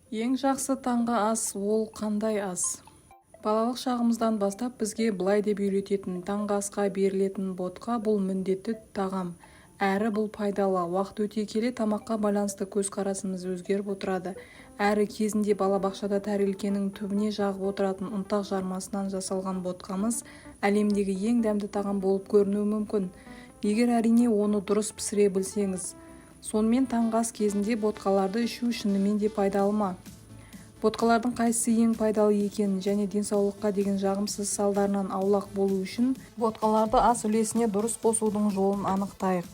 Ең жақсы таңғы ас ол қандай ас? Балалық шағымыздан бастап бізге былай деп үйрететін: таңғы асқа берілетін ботқа бұл міндетті тағам, әрі бұл пайдалы. Уақыт өте келе тамаққа байланысты көзқарасымыз өзгеріп отырады. Әрі кезінде балабақшада тәрелкенің түбіне жағып отыратын ұнтақ жармасынан жасалған ботқамыз әлемдегі ең дәмді тағам болып көрінуі мүмкін. Егер, әрине, оны дұрыс пісіре білсеңіз. Сонымен, таңғы ас кезінде ботқаларды ішу шынымен де пайдалы ма? Ботқалардың қайсысы ең пайдалы екенін және денсаулыққа деген жағымсыз салдарынан аулақ болу үшін ботқаларды ас үлесіне дұрыс қосудың жолын анықтайық.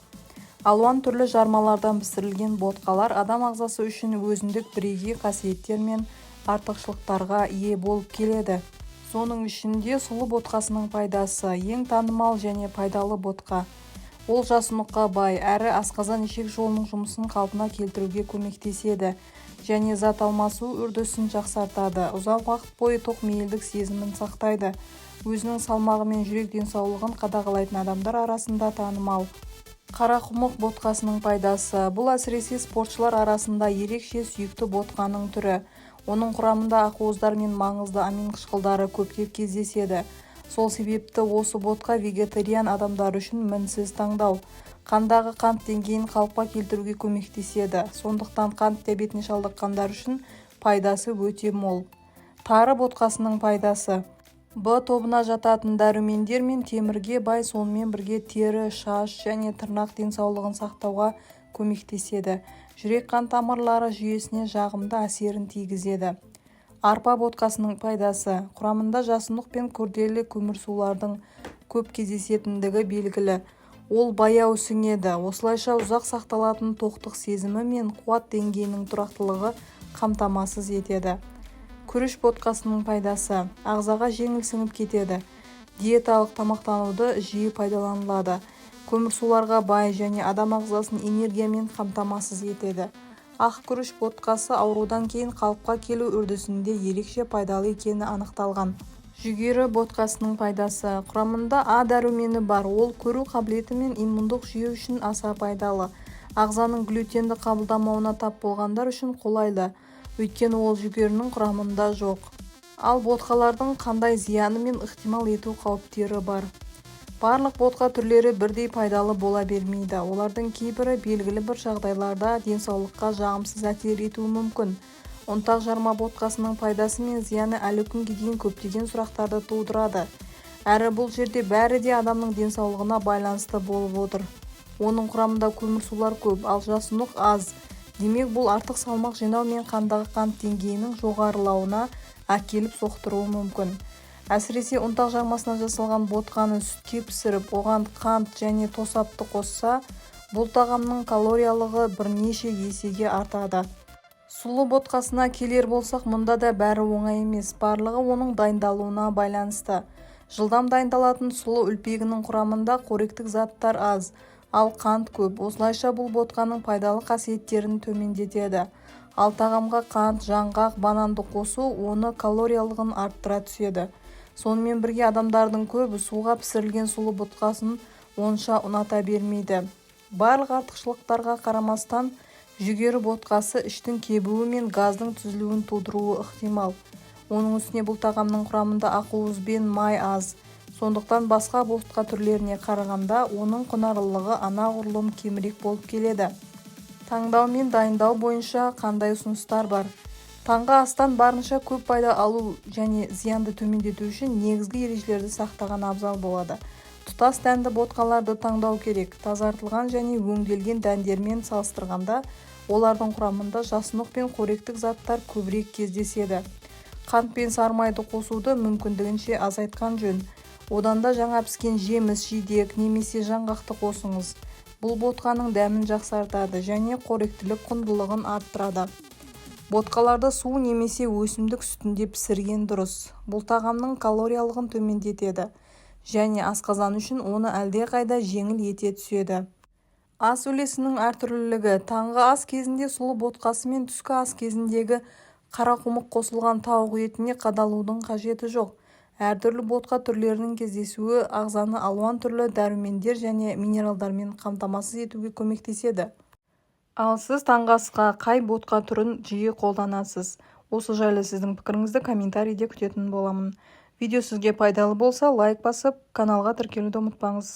Алуан түрлі жармалардан пісірілген ботқалар адам ағзасы үшін өзіндік бірегей қасиеттер мен артықшылықтарға ие болып келеді. Соның ішінде сұлы ботқасының пайдасы – ең танымал және пайдалы ботқа. Ол жасұныққа бай, әрі асқазан-ішек жолының жұмысын қалпына келтіруге көмектеседі және зат алмасу үрдісін жақсартады, ұзақ уақыт бойы тоқмейілдік сезімін сақтайды. Өзінің салмағы мен жүрек денсаулығын қадағалайтын адамдар арасында танымал. Қарақұмық ботқасының пайдасы: бұл әсіресе спортшылар арасында ерекше сүйікті ботқаның түрі. Оның құрамында ақуыздар мен маңызды амин қышқылдары көптеп кездеседі. Сол себепті осы ботқа вегетариан адамдар үшін мінсіз таңдау. Қандағы қант деңгейін қалыпқа келтіруге көмектеседі. Сондықтан қант диабетіне шалдыққандар үшін пайдасы өте мол. Тары ботқасының пайдасы: Б тобына жататын дәрумендер мен темірге бай, сонымен бірге тері, шаш және тырнақ денсаулығын сақтауға көмектеседі, жүрек-қан тамырлары жүйесіне жағымды әсерін тигізеді. Арпа ботқасының пайдасы: құрамында жасұнық пен күрделі көмірсулардың көп кездесетіндігі белгілі. Ол баяу сіңеді. Осылайша ұзақ сақталатын тоқтық сезімі мен қуат деңгейінің тұрақтылығы қамтамасыз етеді. Күріш ботқасының пайдасы: ағзаға жеңіл сіңіп кетеді, диеталық тамақтануда жиі пайдаланылады. Көмірсуларға бай және адам ағзасын энергиямен қамтамасыз етеді. Ақ күріш ботқасы аурудан кейін қалыпқа келу үрдісінде ерекше пайдалы екені анықталған. Жүгері ботқасының пайдасы: құрамында А дәрумені бар. Ол көру қабілеті мен иммундық жүйе үшін аса пайдалы. Ағзаның глютенді қабылдамауына тап болғандар үшін қолайлы, өйткені ол жүгерінің құрамында жоқ. Ал ботқалардың қандай зияны мен ықтимал ету қауіптері бар? Барлық ботқа түрлері бірдей пайдалы бола бермейді. Олардың кейбірі белгілі бір жағдайларда денсаулыққа жағымсыз әсер етуі мүмкін. Ұнтақ жарма ботқасының пайдасы мен зияны әлі күнге дейін көптеген сұрақтарды тудырады. Әрі бұл жерде бәрі де адамның денсаулығына байланысты болып отыр. Оның құрамында көмірсулар көп, ал жасұнық аз. Демек, бұл артық салмақ жинау мен қандағы қант деңгейінің жоғарылауына әкеліп соқтыруы мүмкін. Әсіресе ұнтақ жармасынан жасалған ботқаны сүтке пісіріп, оған қант және тосапты қосса, бұл тағамның калориялығы бірнеше есеге артады. Сұлы ботқасына келер болсақ, мұнда да бәрі оңай емес. Барлығы оның дайындалуына байланысты. Жылдам дайындалатын сұлы үлпегінің құрамында қоректік заттар аз, ал қант көп. Осылайша бұл ботқаның пайдалы қасиеттерін төмендетеді. Ал тағамға қант, жаңғақ, бананды қосу оны калориялығын арттыра түседі. Сонымен бірге адамдардың көбі суға пісірілген сұлы ботқасын онша ұната бермейді. Барлық артықшылықтарға қарамастан, жүгері ботқасы іштің кебуі мен газдың түзілуін тудыруы ықтимал. Оның үстіне бұл тағамның құрамында ақуыз бен май аз. Сондықтан басқа ботқа түрлеріне қарағанда оның құнарлылығы анағұрлым кемірек болып келеді. Таңдау мен дайындау бойынша қандай ұсыныстар бар? Таңғы астан барынша көп пайда алу және зиянды төмендету үшін негізгі ережелерді сақтаған абзал болады. Тұтас дәнді ботқаларды таңдау керек. Тазартылған және өңделген дәндермен салыстырғанда олардың құрамында жасұнық пен қоректік заттар көбірек кездеседі. Қант пен сары майды қосуды мүмкіндігінше азайтқан жөн. Одан да жаңа піскен жеміс-жидек немесе жаңғақты қосыңыз. Бұл ботқаның дәмін жақсартады және қоректілік құндылығын арттырады. Ботқаларды су немесе өсімдік сүтінде пісірген дұрыс. Бұл тағамның калориялығын төмендетеді және асқазан үшін оны әлдеқайда жеңіл ете түседі. Ас үлесінің әртүрлілігі: таңғы ас кезінде сұлы ботқасы мен түскі ас кезіндегі қарақұмық қосылған тауық етіне қадалудың қажеті жоқ. Әртүрлі ботқа түрлерінің кездесуі ағзаны алуан түрлі дәрумендер және минералдармен қамтамасыз етуге көмектеседі. Ал сіз таңғы асқа қай ботқа түрін жиі қолданасыз? Осы жайлы сіздің пікіріңізді комментарийде күтетін боламын. Видео сізге пайдалы болса, лайк басып, каналға тіркелуді ұмытпаңыз.